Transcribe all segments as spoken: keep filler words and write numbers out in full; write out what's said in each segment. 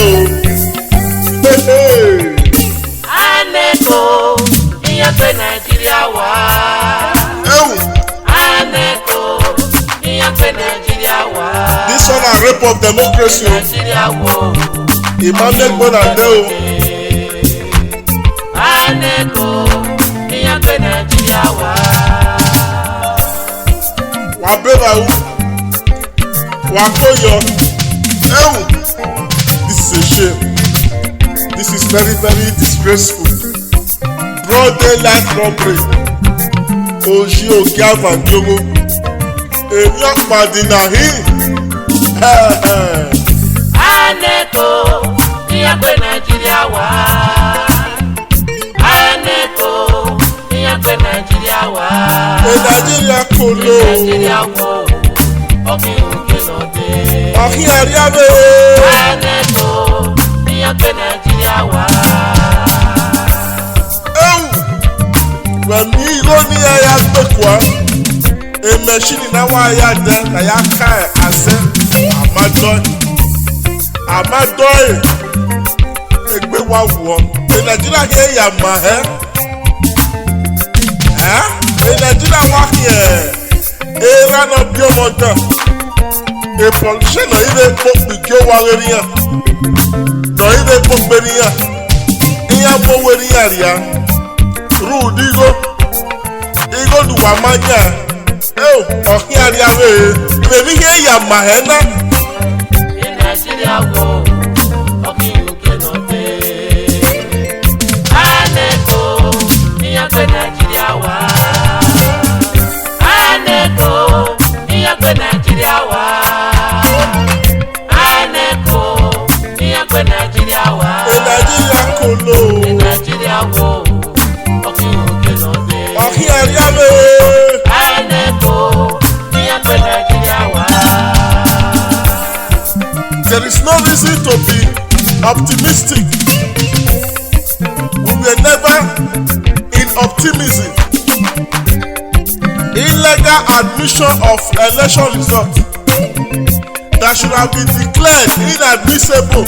Hey, hey. Aneko, iran gbe Nigeria wa. Ewu. Aneko, iran gbe Nigeria wa. This one na rape of democracy o. Nigeria wo. Ima ne gbona de o. Aneko, iran gbe Nigeria wa. Wa brave awu. Wa ko yọ. Ewu. This is a shame. This is very, very disgraceful. Broad daylight robbery. Oji ogia van diogo. Emwi ọkpadi na hi. Aneko, iran gbe Nigeria wa. Aneko, iran gbe Nigeria wa. E Nigeria kolo. Nigeria wo, ọkhi oke nọ de. Ọkhi ariavbe. Aneko, iran gbe Nigeria wa. Ewu, vbe emwi igho ne iran ya gbe kua, emachine na wa ya dẹ, na ya ka azẹ, a ma dọe, a ma dọe, egbe wa wuọ. E Nigeria khian ya ma hẹ. Ẹ, e Nigeria wa khian erha ne ọ biẹ ọmọ dan. E politician ne ọ i vbe kpokpo igie owa vbe rre iran, ne ọ i vbe kpokpo erha iran, iran mu owa erha iran rria. Rhunmwuda igho, igho ne uwa ma yan, eo, ọ khian arriavbe, vbe emwi khian ya ma hẹ na. Nigeria wo, ọkhi oke nọ de. Aneko, iran gbe Nigeria wa. Aneko, iran gbe Nigeria wa. Aneko, iran gbe Nigeria wa. E Nigeria kolo. E Nigeria wo, ọkhi oke nọ de. Ọkhi ariavbe. Aneko, iran gbe Nigeria wa. There is no reason to be optimistic. We were never in optimism. Illegal admission of election result that should have been declared inadmissible.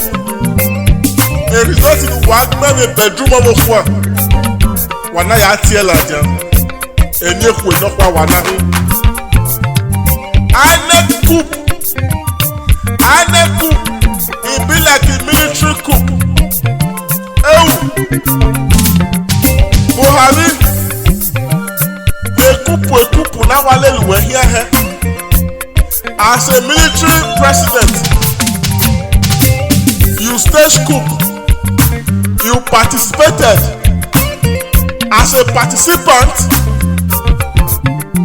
A result in wa gbẹn vbe bedroom ọmọ khua. Wa na ya tie ladian. Eni ekhue nọkhua wa na. INEC coup. INEC coup. It be like a military coup. Ewu. Buhari. Ekupu ekupu na wa lele uwẹ khian hẹ. As a military president, you stage coup, you participated. As a participant,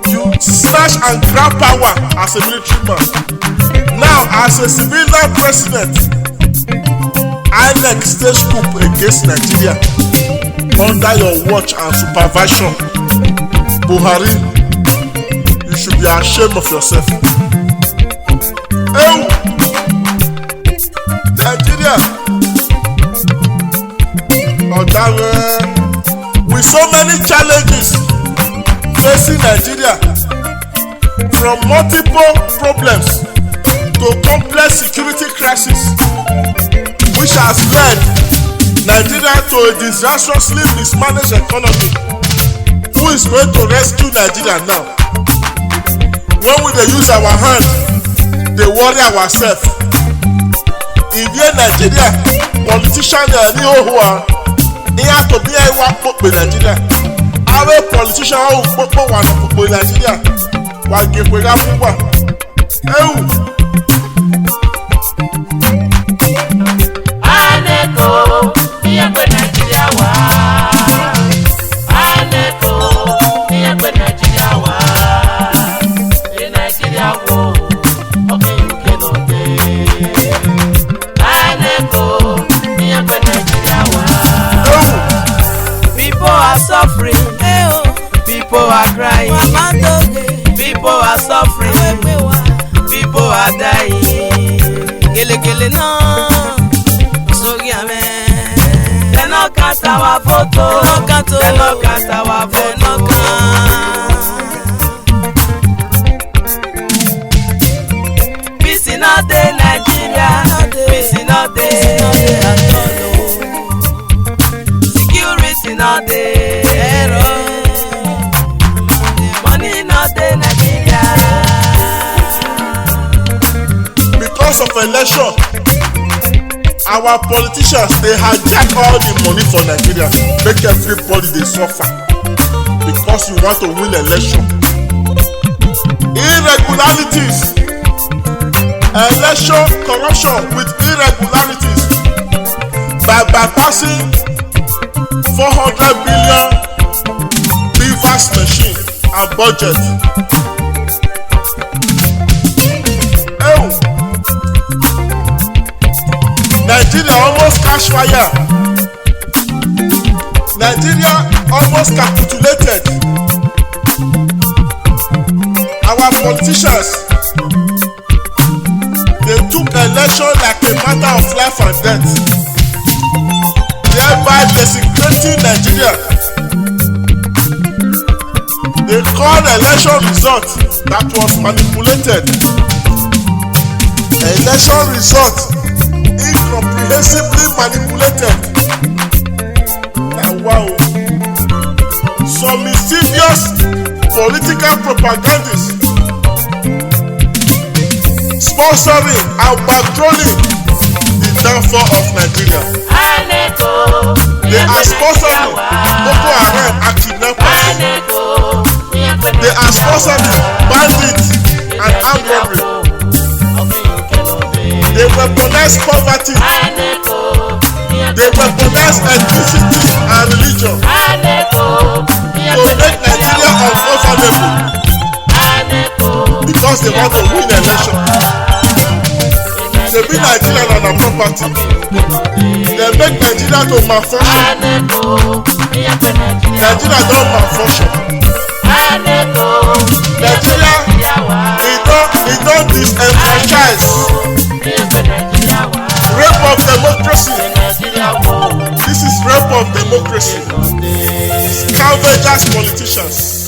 you snatch and grab power as a military man. Now, as a civilian president, INEC stage coup against Nigeria under your watch and supervision. Buhari, you should be ashamed of yourself. Ewu! Nigeria! Ọdavẹ, with so many challenges facing Nigeria, from multiple problems to complex security crisis, which has led Nigeria to a disastrously mismanaged economy. Who is going to rescue Nigeria now? When we dey use our hand, dey worry ourselves. Ivie Nigeria, politician ni hoho a, iran to bi iran wa kpokpo Nigeria. Avbe politician ọghe ukpokpo wa nọ kpokpo Nigeria, wa gie ekhue gha mu uwa. Ewu! Aneko, iran gbe Nigeria wa. Aneko, iran gbe Nigeria wa. E Nigeria wo, ọkhi oke nọ de. Aneko, iran gbe Nigeria wa. Ewu! People are suffering. People are crying. People are suffering. People are dying. Kelekele náà, sórí àmẹ́. Ẹ no cast our vote o. Ẹ no cast o. Ẹ no cast our vote o. Peace no dey Nigeria. Peace no dey. Money no dey Nigeria. Because of election, our politicians dey hijack all the money for Nigeria, make everybody dey suffer because you want to win election. Irregularities, election corruption with irregularities by bypassing four hundred billion BVAS machine and budget. Ewu. Nigeria almost catch fire. Nigeria almost capitulated. Our politicians, they took election like a matter of life and death, thereby desecrating Nigeria. They called election result that was manipulated. Election result incomprehensibly manipulated. Now, wow. Some mischievous political propagandists sponsoring and patrolling the downfall of Nigeria. They are sponsoring Boko Haram and kidnappers. They are sponsoring bandits and armed robbery. They weaponize poverty. They weaponize ethnicity and religion to make Nigeria ungovernable because they want to win election. Shebi Nigeria na their property. They make Nigeria to malfunction. Nigeria don malfunction. Nigeria, e don, e don disenfranchise. Rape of democracy. This is rape of democracy. Scavengers politicians.